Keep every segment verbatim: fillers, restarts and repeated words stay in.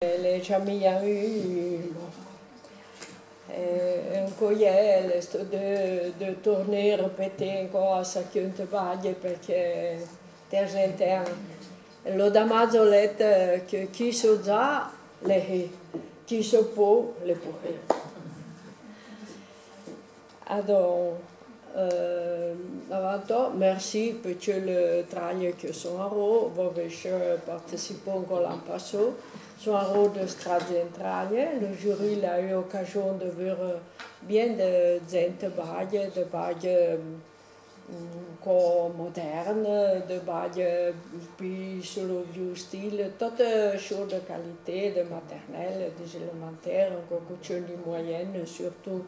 L'è jamì ieui, bon. Eh, un cou ieui, l'è sto de, de torné répété incò a sacun de bague, perqué, de tant en tant, lo damadzo l'è que chi so za, l'è hé, chi so po, l'è po hé. Adon, eh, avant tot, merci pe tseule traille que son arro, vo v'é participo incò l'an passó, son arro de stra dzen traille, le jury l'a eu ocajon de veure bien de dzente bague, de bague, mm, co moderne, de bague pi su lo viou style, tote chou de qualité, de maternelle, des élémentaires, incò cotchon di moyenne, surtout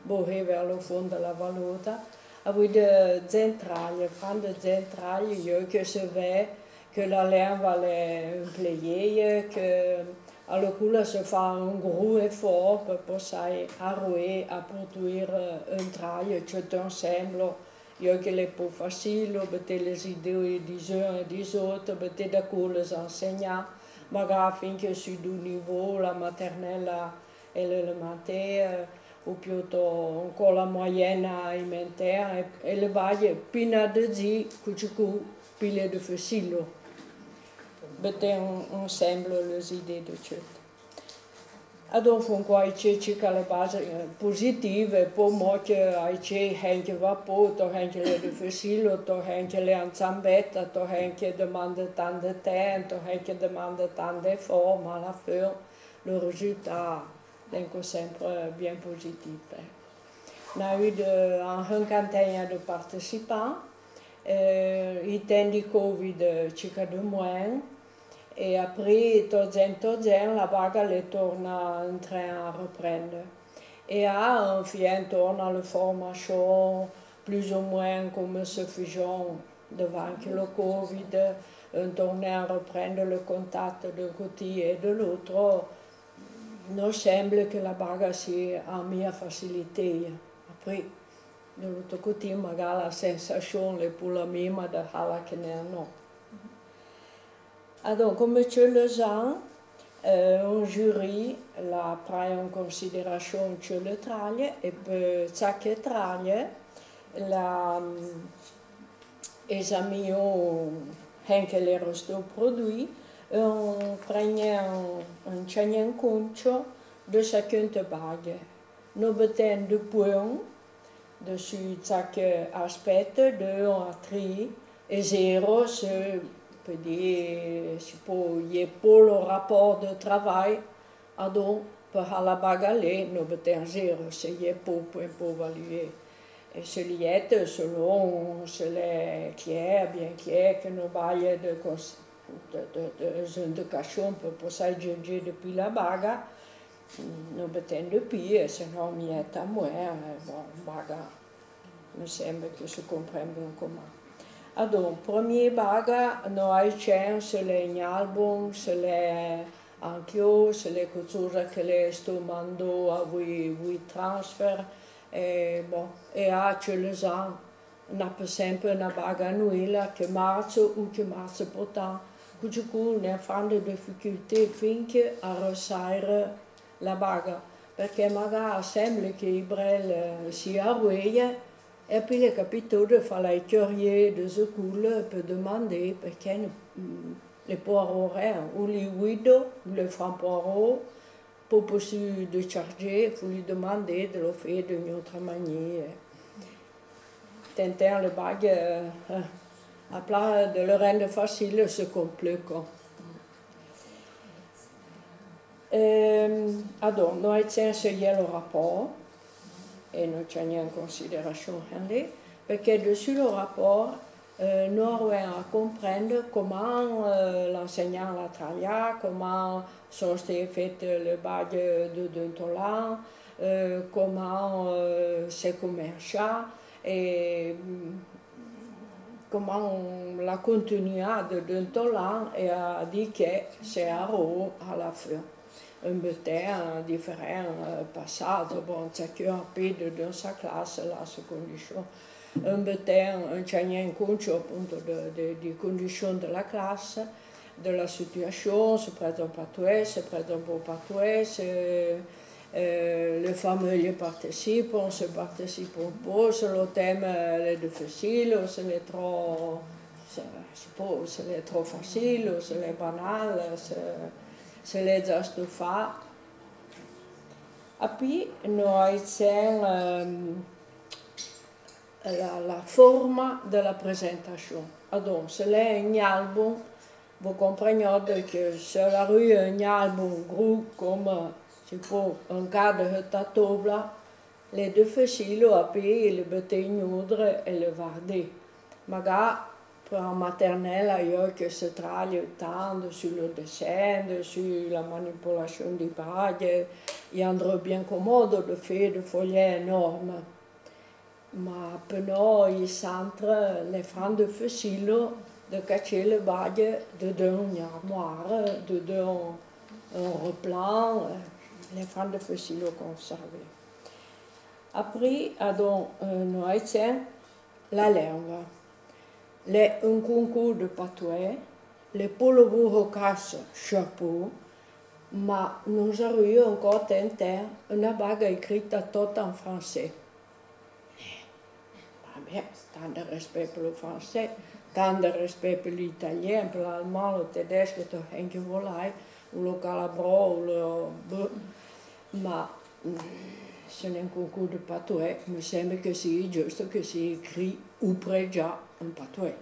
bohé ver lo fon de la Valoda, avouì de dzen traille, fran de dzen traille, ieui que se vè que la lenva l'è un plé ieie, que a lo cou la se fa un grou effort pe possai arroué a produire un traille, tseut ensemble, ieui que l'è po facilo, beté les idéi des uns et des autres, beté da cou les enseignants, magara fin que su dou niveou, la maternelle, e l'élémentaire, ou plutôt incò la moyenne élémentaire, e, e le bague, pi n'a de dzi, cotchon cou, pi l'è de facilo. Beté ensemble les idéi de tseut. Adon fon incò ai tse tsi ca le bague, eh, positive, po mo que ai tse hen que va po, to hen que l'è de facilo, to hen que l'è ensambetta, to hen que demande tant de temps, to hen que demande tant d'effort, ma a la fin, lo resultat l'è incò sempre bien positif, eh. N'a eu de, an hinquantaine de participants, eh, i ten di Covid, tsi ca de moin, e aprì, to dzen, to dzen, la baga l'è torna en tren a reprendre. E a, enfin, torna le formachon, plus ou moins comme se fijon devant que lo Covid, en tornen a reprendre le contact d'un cotì e de l'autre, no semble que la baga si a mia facilité. Aprì, de l'autre cotì, magara la sensachon l'è po la mima de hala que n'en no. Adon, comme tseule zan, eh, un jury l'a pran en considération tseule traille, e pe tsaque traille, l'a, mm, examinon hen que l'è resto produì, en prenyen, en tsenyen contcho de sacun de bague. No beten de poin dessu tsaque aspet, de un a tri, e zéro se, pe di, si po, i è po lo rapport de travail, adon, pe ha la baga lé, no beten zéro, se i è po, poin po valué. E se l'iet, selon, se l'è clèr, bien clèr, que no baille de cons-, de, de, de, de, de cachon, pe, pe possai djudjé de pi la baga, no beten de pi, e se no mia ta moin, eh, bon, baga, me semble que se compren bien comèn. Adon, premier baga, no ai tsen, se l'è un album, se l'è anquio, se l'è queutsosa que l'è sto mandó avouì, avouì transfer, e bon, e a tseule zan, N'a pe sempe na baga a Noéla, que martse ou que martse po tan, cotchon cou n'en fan de difficulté fin que a resaire la baga, perqué magara semble que i brelle si arroueille, e pi l'è capitó de fa la curié de ze coule pe demandé, perqué ne, mm, l'è po arroué, ou li ouido, ou l'è fan po arroué, Po possu de tcharjé, fo li demandé de lo fé de n'outra maniére. Tenten le bague, eh, a pla de le rendre facile, se complique. Ehm, adon, no ai tsen seuillé lo rapport, e no tsenyen en considération ren, perqué dessu lo rapport, Eh, no arrouèn a comprendre coman, eh, l'enseignant l'a traillà, coman son sté fete le bague de, de dedeun to l'an, eh, coman, eh, s'è comenchà, e, mm, coman l'a continuà de, de dedeun to l'an, e a di que s'è arroué a la fin. Un beten, eh, diferen, eh, passage, bon, tsaqueun a pé de, de sa classe, la, se condichon. Un beten, un tsenyen en concho, apunto, de, de, de condichon de la classe, de la situachón, se prézon patoué, se prézon po patoué, se, eh, le fameulye partecipon, se partecipon po, se lo tème l'è difécil, se l'è tro, se, se po, se l'è tro facil, se l'è banal, se, se l'è dza stofà. Apí no aitsèn, ehm, la, la forma de la prézentachón. Adon, se l'è un album, vo comprègnode que se l'arrue un album grou comme, se po, un cade heutà tobla, l'è difécil apí le bétè in oudre é le vardé. Magara, pe la maternèla, i a que se traille tan su le dessèn, su la manipolachón di bague, i andreu bien comode de fé de folyè énorme. Ma pe no, i santre, l'è fran difécil de catché le bague dedeun un armoire, dedeun un, un replan, eh, l'è fran difécil de conservé. Aprì, adon, eh, no aitsèn la lenga. L'è un concours de patoué, l'è po le bouho casse, chapeau, ma no arrue ancò tentèn una baga écrita tota en francés. Va bien, tan de respé pe lo francés, tan de respé pe l'italien, pe l'alman, lo tedesco, to hen que volai, o lo calabró, o lo, beuh, ma, mm, se l'è un concours de patoué, me semble que si juste que si écrit ou prédja en patoué.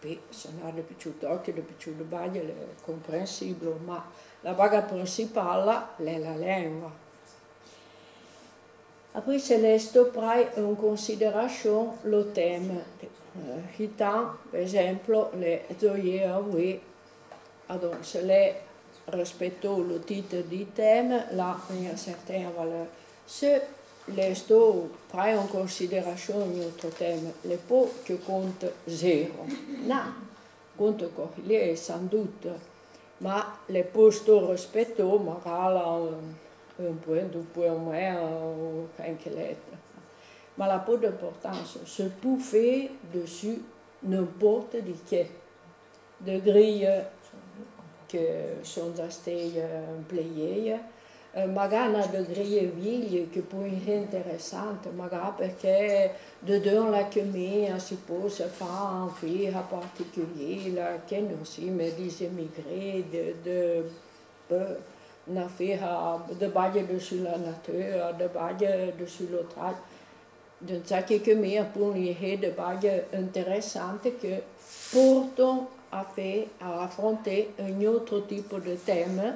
Pi, se n'a de pichù toque, de pichù de bague, l'è comprensible, ma la baga principala, l'è la lenga. Aprì se l'è sto prai en considerachón lo tème. Eh, hitan, pe exemplo, l'è zoyé avouì, adon se l'è respectó lo titre di tème, l'a una certaina valeur. Se l'è sto prai en considerachón un outro tème, l'è po que conte zéro. Na, conte co l'è, sans doute. Ma l'è po sto respectó, magara un, un pouin, dou pouin, o mouin, o hen que l'è. Ma l'a po d'importansa, se pou fé dessu n'importe di que. De grille que son dza sté, eh, empléyé, eh, magara de grille vieille que pou hé interessante, magara perqué dedeun la que mé, si po se fa un fé particulier, la que no si, mais des émigrés, de, de, eh, na fé de bague dessu la natura, de bague dessu lo trai. Donk, ça que, que mé, pou hé de bague interessante que porton a fé, a afronté un outro tipo de tème,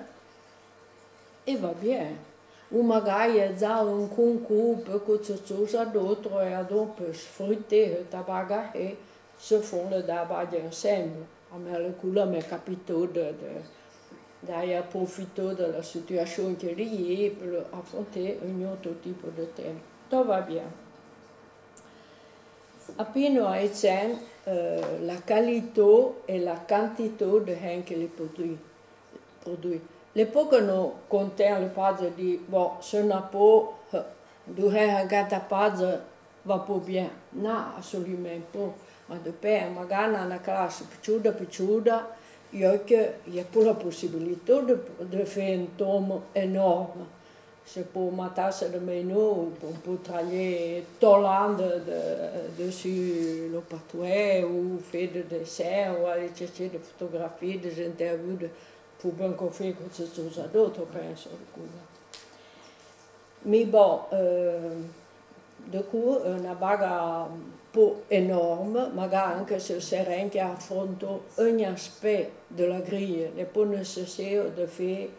é va bien. Ou magara dza un concours pe queque tsoza d'autre, é adon pe sfruté ta baga é se fon le da bague ensemble. A mé, le cou la m'è capitó de, de, d'aver profitó de la situachón que l'é, pe afronté un outro tipo de tème. Tot va bien. Apéna, étsen, eh, la qualitó é la quantitó de hen que l'é produit. Produit. L'é po que no contèn le paze di, bon, se n'a po, eh, dou hen cinquanta paze, va po bien. Na, absolumen po. Ma de pé, magara na classe pichuda, pichuda, i a que, i a po la possibilitó de, de fé un tome énorme. Se po matasse de mèinoù, on po traillé tot l'an de, de, dessu le patoué, ou fé de dessin, ou aller chercher de fotografie, des interviews, de, po ben que fé queque tsoza d'autre, penso, du cou. Mi bon, eh, du cou, eh, na baga po énorme, magara anque se se ren que afronto un aspé de la grille, l'é po necessaire de fé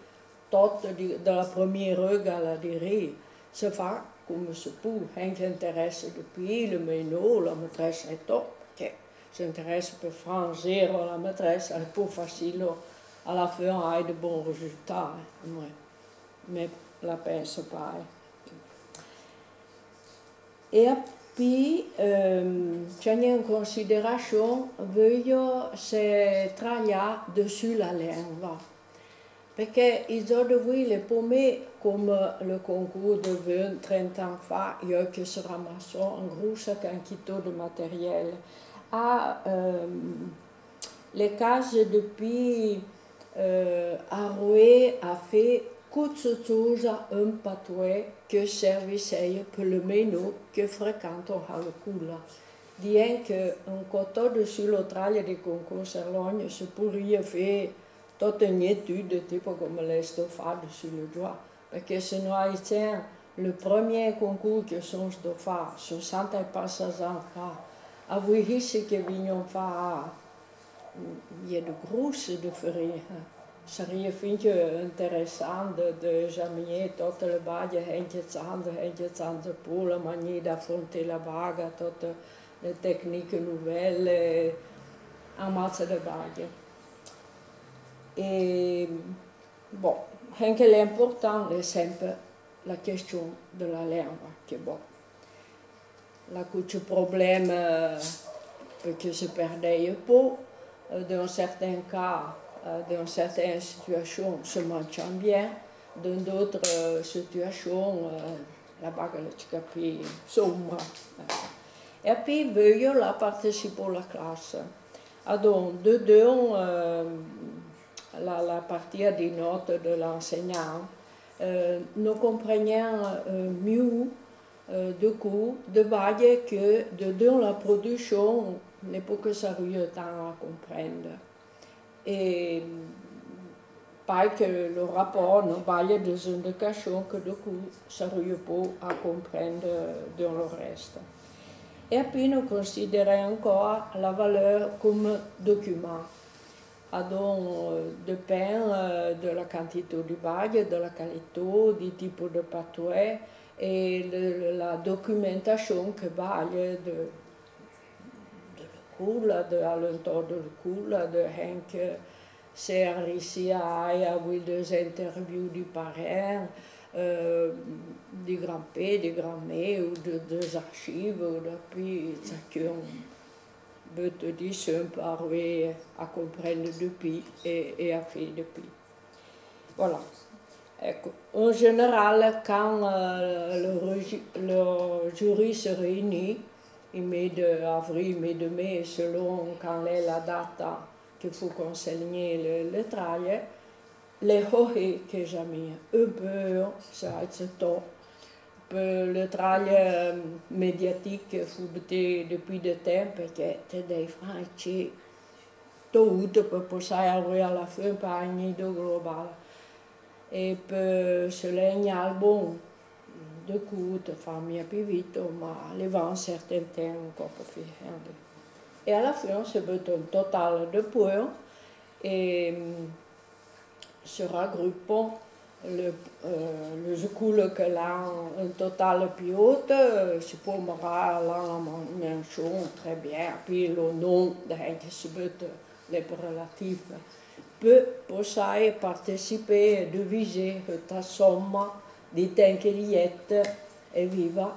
tot di, de la première reuga la di ri, se fa comme se pou, hen que interesse de pi, le mèinoù, la maîtresse é tot, que s'interesse pe fran zéro la maîtresse, l'é po facilo, a la fin, ai de bon résultat, eh, mé, mé la penso pa, eh. É apéi, eh, tchègné en considérachon, veuillou se traillà dessu la lenga. Perqué i zo de vouì l'é po mé comme le concours de vin, trenta an fa, i a que se ramasson en groussa quantitó de matériel. A, eh, Le caze de pi, eh, arroué a fé coutsoutouza un patoué que servisseille pe le meno que frequenton a le coula. Dien que un cotó dessu lo traille de Concours Cerlogne se pourrie fé tote une étude, tipo comme l'è sto fà dessu le joa. Perqué se no ai tien le premier concours que son sto fà, soixante e passa ans fà, avouì isse que vignon fà, mm, y è de grousse diferense. Sarie finque interessant de, de examiné tote le bague, henque tsande, henque tsande po la manière d'affronter la baga, tote le technique nouvelle, en matière de bague. E Bon, henque l'important l'è sempre la question de la lengua, que bon, l'a coutsu problème, eh, perqué se perdeille po, eh, d'un certain cas, eh, d'un certain situation se mantien bien, d'un d'autre, eh, situation, eh, la baga l'è tchica pi sombra. E pi veuille la participo la classe. Adon, dedun, eh, la, la partia di note de l'enseignant, eh, no comprenien, eh, miu, eh, de cou, de bague que dedun la production, n'è po que saruie tan a comprendre. E pai que lo rapport no baille des indications que de cou saruie po a comprendre d'un lo reste. E pi no considérin ancora la valeur comme document. Adon, eh, depend, eh, de la quantité di bague, de la qualité, di tipo de patoué e le, la documentation que baille de, de le coula, de, alentor de le coula, de henque se a rissi a, a avouì des interviews di parent, eh, di grand-pè, di grand-mè, ou de, des archives, ou de pi tsacun. Beut di sempre arroué a comprendre de pi e, e a fé de pi. Voilà. Eco. En général, quand, eh, le regi-, le jury se réunit, i mé de avril, i mé de mai, selon quand l'è la data que fo consegner le, le traille, l'è hohé que jamé, un peu, se aitse to. Pe le traille, eh, médiatique, fo beté depi de temps, perqué te dei fran, tse, to oute pe possai arroué a la fin pe agni de global. E pe se l'è un album, de cou te fa mia pi vito, ma le va un certain temps ancor pe fé. E a la fin se beut un total de points, e, se regruppon le, eh, le coula que l'an un total pi haute, eh, se po magara l'an la men-, mention, très bien, pi lo non de henque se beut, l'è pe relatif, pe possai participé e divisé ta somma di temps que l'iette e viva,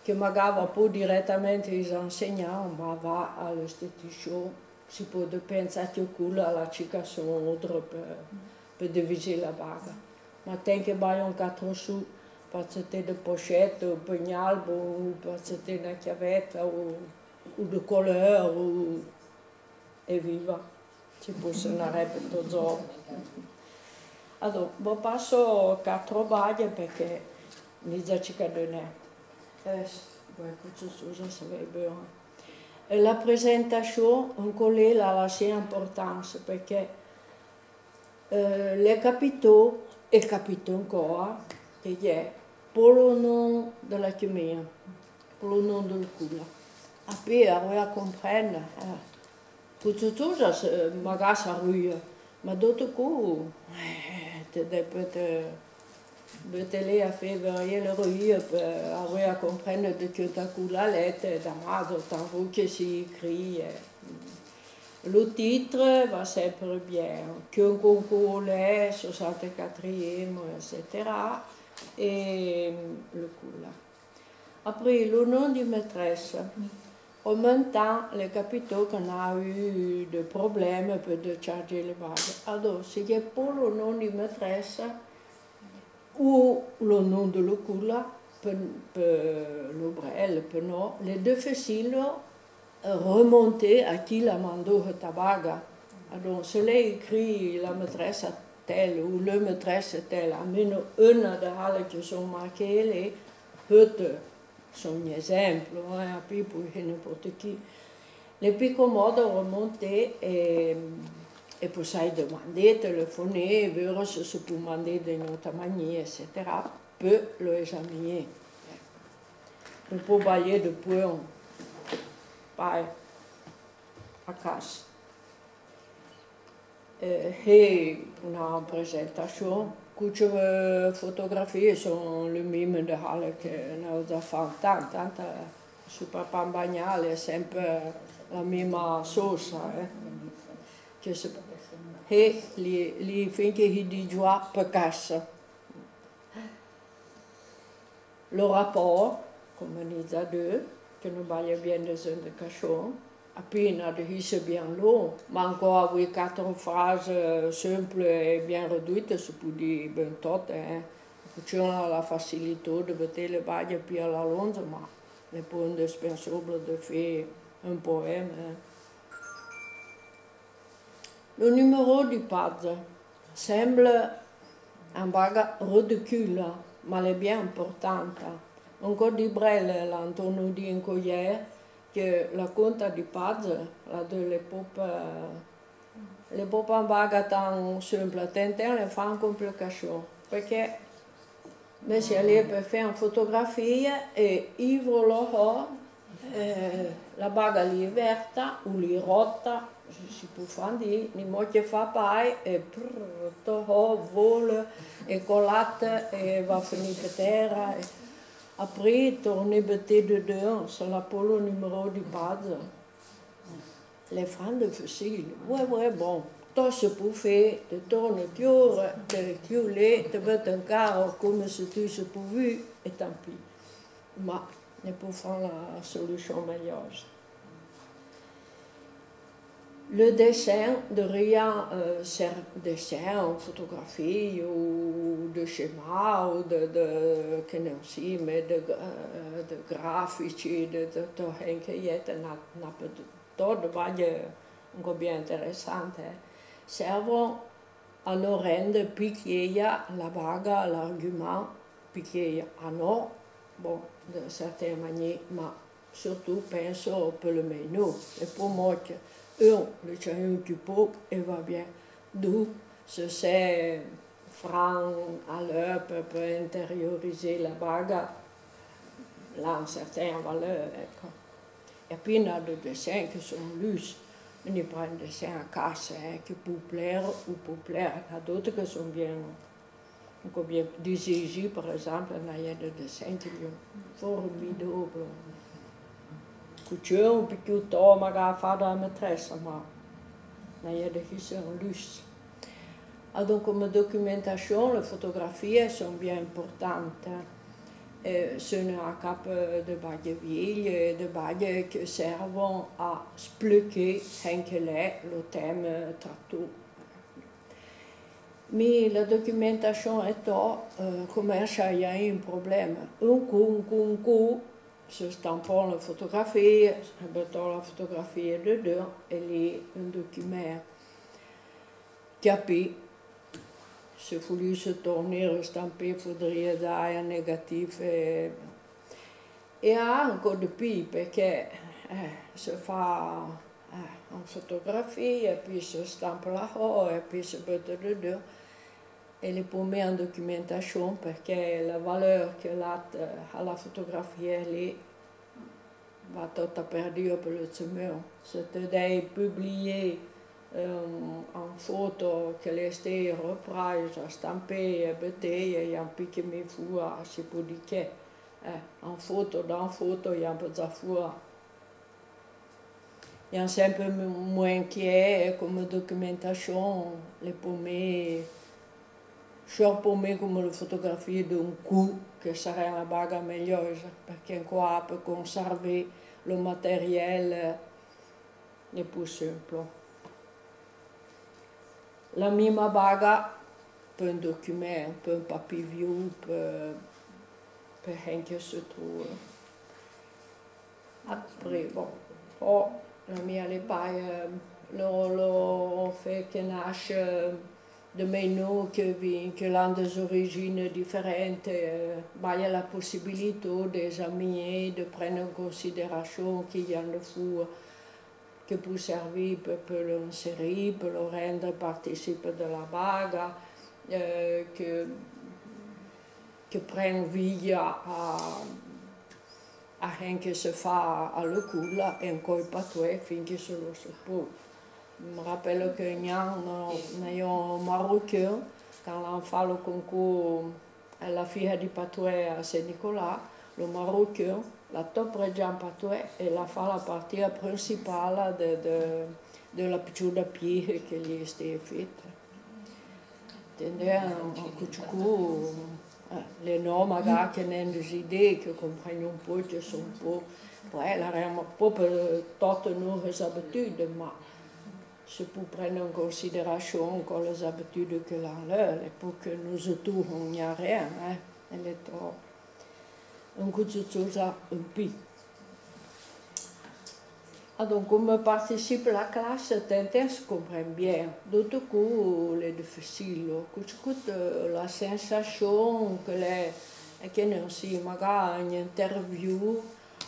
que magara va po direttamente is enseignants, ma va a l'institution. Si po de pensà que coula l'a tchica son autre pe, pe divisé la baga. Ma tant que baille un quatre sous, pe atseté de pochette, ou pe un album, ou pe atseté na chiavetta, ou, ou de couleur, ou, e viva. Si po se n'arrête tot zo. Adon, vo passo quatre bague perqué n'i a tchica de ne. Eh, ouais, que ce soit, ça se veut bien. E la presentachon, un colé l'a la sien importance, perqué, eh, l'è capito, e capito ancora, que y è, po lo non de la cumeia, po lo non de le coula. Aprì, arroué a comprendre, eh, Coutsoutouza, magara saruie, ma d'otre cou, eh, te dei pe te, beute lé a fé varié le ruie, pe arroué a comprendre de que ta coula l'è, damado, tan vo que si écrit, eh. Le titre va sempre bien, que un concours l'è, soixante-quatrième, et cetera. E le coula. Aprì, lo non di maîtresse. En même temps, l'è capito que n'a eu de problème pe de charger le bague. Adon, se y è po lo non di maîtresse, ou lo non de le coula, pe, pe lo brel, pe no, le difécile remonter a qui l'a mandó ta baga. Adon, se l'é écrit la maîtresse telle ou le maîtresse tel, a meno euna de hale que son marqué, l'é, peut-être, son exemple, hein, apui pou n'importe qui. L'é pi comodo remonté e, e poussai demandé, téléphoné, vére se se pou mandé de notre manière, et cetera. Peu lo examiné. On peut bailler de point, pas à casse. Eh, hé, na presentachon, cuche fotografie son le mime de hale que n'ao dza fan tan, tanta, su papà bagnale, sempre la mima sosa, eh. Que se, hé, li, li fin que hi di joa pe casse. Lo rapport, comme on dit à deux, que no baille bien de zun de cachon, apui na de hisse bien lo, ma encore avoué quatre phrases, euh, simples et bien réduites, se pou di ben tot, hein. Cuche la facilité de bete le baille pi a la longe, ma l'é pas indispensable de fé un poème, hein. Lo numéro di padze semble an baga ridicula, ma l'é bien importanta. Encore di brelle l'an torno di incoyer que la conta di padze, la de l'épop, l'épop an baga tan simple, tintin l'é fa an complication, perqué me si alé pe fé an fotografie e ivro lo ho, eh, la baga l'é verta ou l'é rota, si pou fan di, ni mo que fa pai, e prrr, to ho vole e colate e va fini pe terra, e aprì torne bete dedun, se l'a po lo numéro di padze. L'é fran difficile. Ouais, ouais, bon. To se pou fé, te torne chiure, te chiule, te bete an caro comme se tu se pou vu, e tan pi. Ma n'é po fan la solution meilleure. Le dessin de rien, euh, ser-, dessin, fotografie ou de schéma ou de, de, que n'en si, mais de, euh, de graphique, de, de, de, rien que y est, n'a, n'a pas de Tot de bague, eh, un cop bien interessante, eh. Servon a no rende pi chiéia la baga, l'argument, pi chiéia a no, bon, de certaine manière, ma surtout, penso, pe le meno. E po mo que un, le tien un tu po, e va bien. Dou, se se fran a l'heure pe, pe intériorisé la baga, l'a un certain valeur, eco. E pi n'a de dessin que son lus, ni pran dessin a casse, eh, que pou plaire ou pou plaire, n'a d'otre que son bien, un cop bien, di Gigi, par exemple, n'a y a de dessin que l'é formidable. Cucheu, un pichou toma ga fa da maîtresse, ma n'a y a de qui son lus. Adon, comme documentation, le fotografie son bien importante. Eh, se ne a cap de bague vieille, de bague que servon a spliquer, hein, que l'é lo thème tratto. Mi la documentation eto, eh, comme cha y a un problème. Un cou, un cou, un cou, se stampon la fotografie, se beton la fotografie dedun, e l'é un document. Capì, se foulù se torner stampé, foudria dare un négatif e, e anco de pi, perqué, eh, se fa, eh, an fotografie, e pi se stampe la ho, e pi se bete dedun. E l'é po mé an documentation, perqué la valeur que l'a, eh, a la fotografie, l'é va tota perdua pe le tsemeun. Se te dèi publié, eh, an foto que l'é sté reprise, stampé e beté, y a un pique mi foua, se pou di que, eh, an foto, dan foto, y a un pe dza foua. Y a sempre mouen que, eh, comme documentation, l'é po mé Chou po mé comme le fotografie d'un cou, que sarè la baga megliosa, perqué anco a pe conservé lo matériel, eh, le pu simple. La mima baga, pe un document, pe un papier viou, pe, pe hen que se trouve. Aprì, bon, po, la mia l'é pa, eh, Lo, lo fé que nache de mèinoù que vin, que l'an des origines diferentes, eh, baille la possibilitó de examiné, de prendre en considération que y a de foua que pou servir pe, pe l'insérir, pe lo rendre participe de la baga, eh, que, que pren via a, a hen que se fa a lecoula, e incò i patoué, fin que se lo se pou. Me rappelle que un an, no, n'avion Marocain, quand l'an fa lo concours, eh, la fia di patoué a Saint-Nicolas, lo Marocain, l'a to prejà en patoué e l'a fa la partia principala de, de, de la pichouda pihe que li este feta. Tendé, un, un cuchucù, eh, le no magà que n'en des idées, que comprèn un po, que son un po, poi la rema po pe tote no les abitudes, ma se pou prendre en considération co les abitudes que l'an leu, le po que no se touhon ni a ren, eh, e le to, un cuchuchosa un pi. Adon, comme participe la classe, tenten se comprèn bien. D'autre coup, le difficile. Cuchucù, eh, la sensachon que le, e que non si, magà un interview,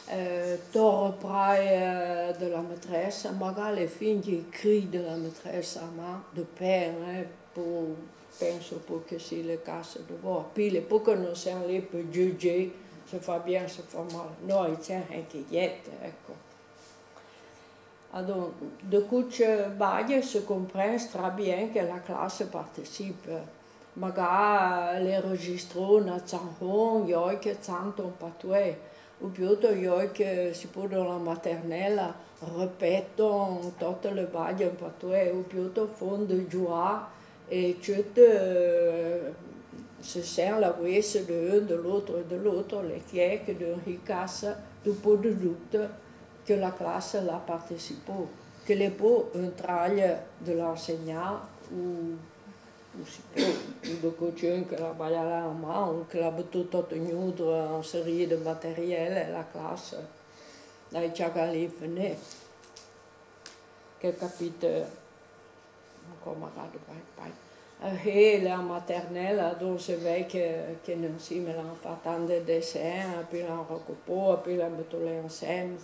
eh, to reprai, eh, de la maîtresse, magà le fin que écrit de la maîtresse a man, de pen, eh, po, penso po que si le cas de vo. Pi le po que no sen lé pe juger, se fa bien, se fa mal. No, i tien hen que yet, eco. Adon, de cuche bague se comprèn stra bien que la classe participe. Magà le registron a tsanhon, ioi que tsanton patoué, ou pioto ioi que si po de la maternelle repèton tote le bague en patoué, ou pioto fon de joa, e tcheute, eh, se sen la vouése de un, de l'autre, de l'autre, le quie que de un hi casse, du po de doute que la classe l'a participo, que le po un traille de l'enseigna ou, ou si po, ou de cotchun que la baille a la man, ou que l'a betou tot gnoudre en serie de matériel, e la classe, la i tchaca li fene. Que capite, comme a de pai, pai. Eh, la maternelle, adon se vèi que, que non si me l'an fa tan de dessin, pi l'an recopó, pi l'an betou le ensem.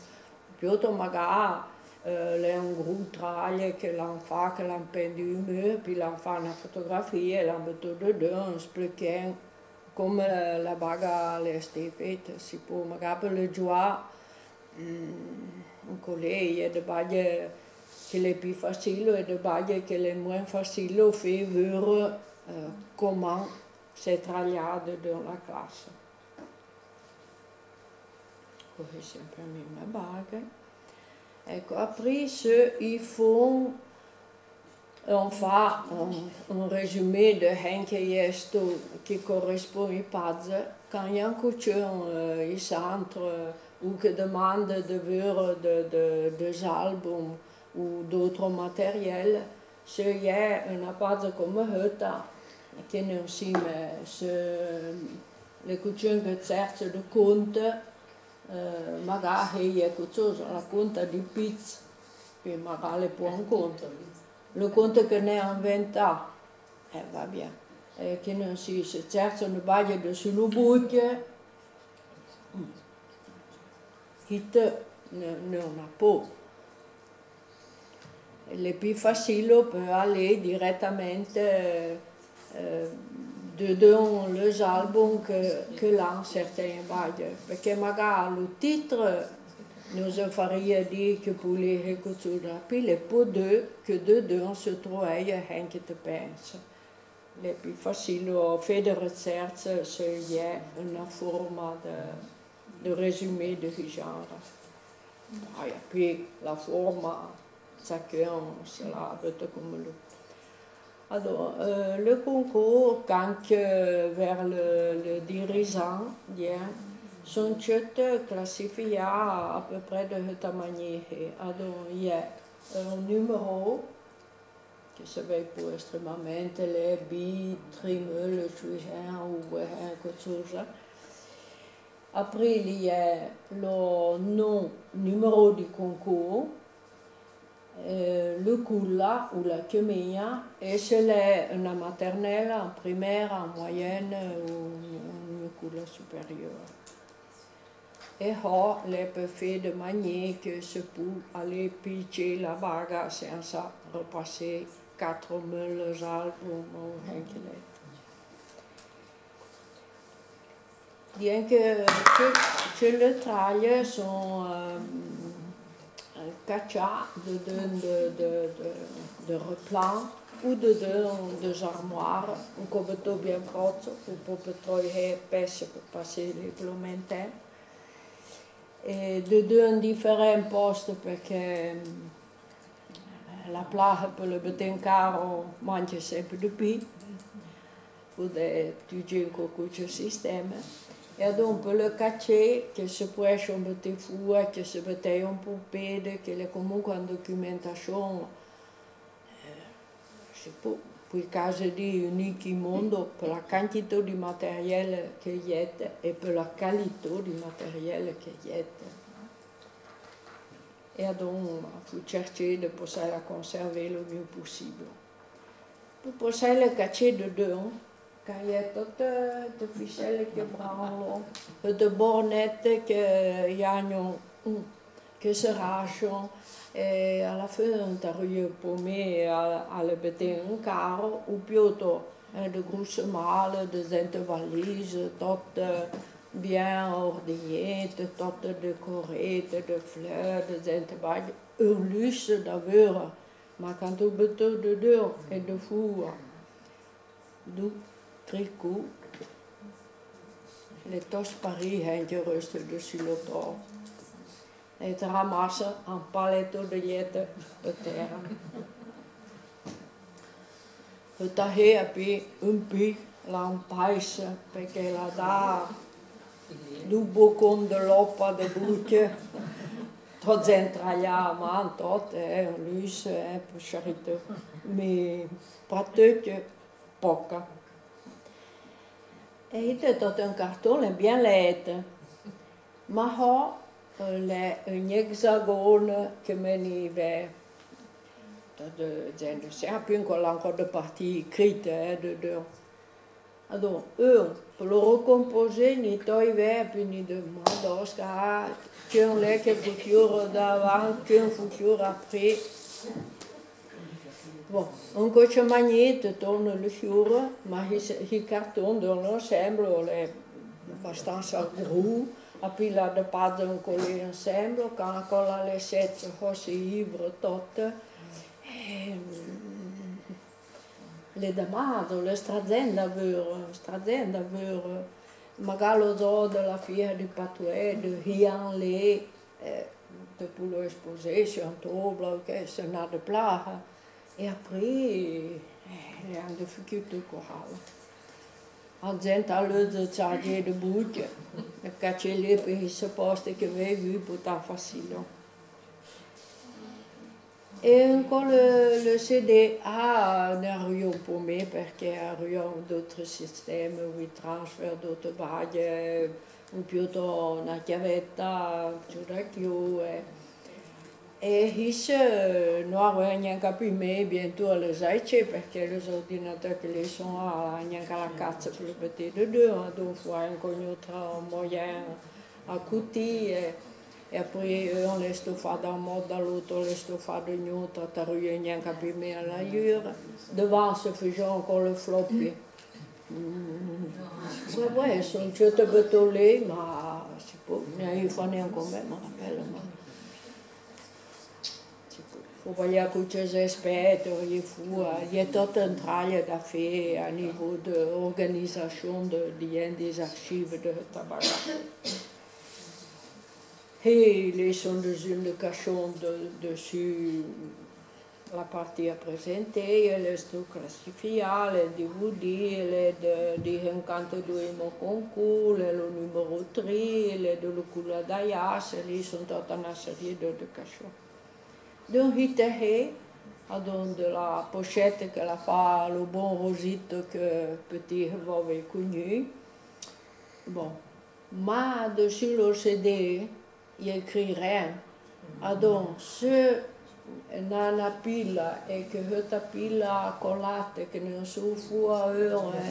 Pioto magà, eh, l'è un gru traille que l'an fa, que l'an pendu un mur, pi l'an fa na fotografie, l'an betou dedeun, expliquèn comme la, la baga l'è sté feta, si po magà pe le joa, mm, un colé, i è de bague que l'è pi facilo e de bague que l'è moin facilo fé veure, eh, coman se traille dedeun la classe. Cohe sempre a mima bague. Eco, aprì se i fon, on fa un, un resumé de hen que i è sto, que correspon i paze, quand i è un cotchun, eh, i centre, eh, ou que demande de veure de, de, des albums ou d'autre matériel, se i è una paze comme heuta, que non si me, se le cotchun que tsertse de conte, eh, magà i è cotchosa, la conta di Piz, que magà le po un conte. Le conte que n'è inventà, eh, va bien. Eh, que non si, se tsertse une bague de su lo bouque, mm, hite, ne, ne na po. L'è pi facilo pe alé diretamente, eh, dedeun les albums que, que l'an certaine bague, perqué magà lo titre no se faria dir que po lé quecotsousa, pi l'è po de que dedeun se trouèye hen que te pense. L'è pi facilo fé de recherche se i è una forma de, de resumé de hi genre. Pi, pi la forma, chacun se la veut comme lo. Adon, eh, le concours, quand que vers le, le dirigeant, i è, son tcheute classifià à peu près de heuta maniere. Adon, i è, eh, un numero, que se vèi po extremamente le bi, trimeu, le chuihen ou vouehen, quecotsousa. Aprì i è lo non, numero di concours, Eh, le coula ou la quemella, e se l'è una maternella, en primaire, en moyenne ou una coula supérieure. E ho l'è pe fé de manière que se pou aller pitcher la baga sensa repasser quatre meules al pou rien que l'è. Bien que, que, que le traille son, euh, catchà de, de, de, de, de, de replan ou de, de, de armoire, ou comme to bien protso, ou po pe troihe pèse pe passer le plomentin. E de, de, en différents postes, perque, mm, la plaha pe le beté en caro manque sempre de pi. Podè tudzé un cocotcho sistème. E adon pe le catché, que se pouèche un beté foua, que se beté un po pede, que l'è comunque en documentazion, eh, se pou, pui quase di unique in mondo, pe la quantità di materiel que y è e pe la qualità di materiel que y è. E adon, fou tsertsé de possé la conserver le mieux possible. Pe possé le catché dedeun, car y è tote, eh, de ficelle que branlon, eh, de bornette que y a non, mm, que se rachon, e à la fin, t'arruye po mé a, a le beté en caro, ou pioto, eh, de grosse malle, de zente valise, tote, eh, bien ordignette, tote decorette de fleur, de zente bague, un luxe d'aveure, ma quand ou beto dedeun e de foua, dou tricou, l'è to sparì, hein, que reste dessus le to. E te ramasse un paleto de liette pe terra. E t'ahé api un pi la empaisse, perque la dà dou bocon de lopa de bouque, to zentraillà a man, tot, eh, luxe, eh, pe charité, mi pratique poca. E ite tot un carton, l'è bien lette. Ma ho, eh, l'è un hexagone que me n'i vè. Tot de, de, de, se, apui, l'è ancora de partie écrite, eh, de, de. Adon, eu, pe lo recomposer, n'i toi vè, apui n'i de mandosca, ah, que un l'è que fouture davan, que un fouture aprì. Bon, un cotche magné te torne le fioure, ma hi, hi carton de l'ensemble, l'è abastansa grou, apui la de pas de coller ensemble, quand la colla l'è sètse, ho se ivre tot. E, l'è damadzo, l'è strazen d'aveure, strazen d'aveure. Magari lo zo de la fiera di Patoué, de Hian Lé, eh, te pou lo exposer su un tobla, que se n'a de plaha. E aprì, eh, l'è un difficulté corale. A zenta le de tsadje de bouque, e catché le pe se poste que ve vu pou ta facile. E ancora le, le C D, ah, n'arruyon po mé, perque arruyon d'autre sistème, oui, transfert d'autre bague, ou pioto na chiavetta, più da chiu, eh. E hisse, eh, no arruyon gnanca pi mé, bientôt a le zaitse, perque les ordinateurs que l'è son, ah, gnanca la catse pe le beté dedeun, adon fo ancora un autre moyen a coutì, eh. E aprì, eh, un l'è stofà d'un mod, l'autre l'è stofà d'un autre, t'arruye gnanca pi mé a la ure. Devan se faijon ancora le floppy. Mm. Ouais, ouais, son tseut betolé, ma se pou, ne i fa nen ancora, me rappelle, ma se pou. Fo voué cou que j'espère, i fo, eh, i è tot un traille da fé a niveau de organisation de, de, des archives de Tabaga. E l'è son dedeun le cachon de, dessus la partie a présenté, l'è sto classifià, l'è D V D, l'è de, de cinquante-deux mo concours, l'è lo numéro tri, l'è de lo coula d'Ayas, l'è son tota na série de, de cachon. D'un hite hé, adon de la pochette que l'a fa lo bon Rosito que petit vove cognu. Bon. Ma dessus lo C D, i écrit rien. Adon, se Nana pila, e que heuta pila a colate, que ne su fua eure,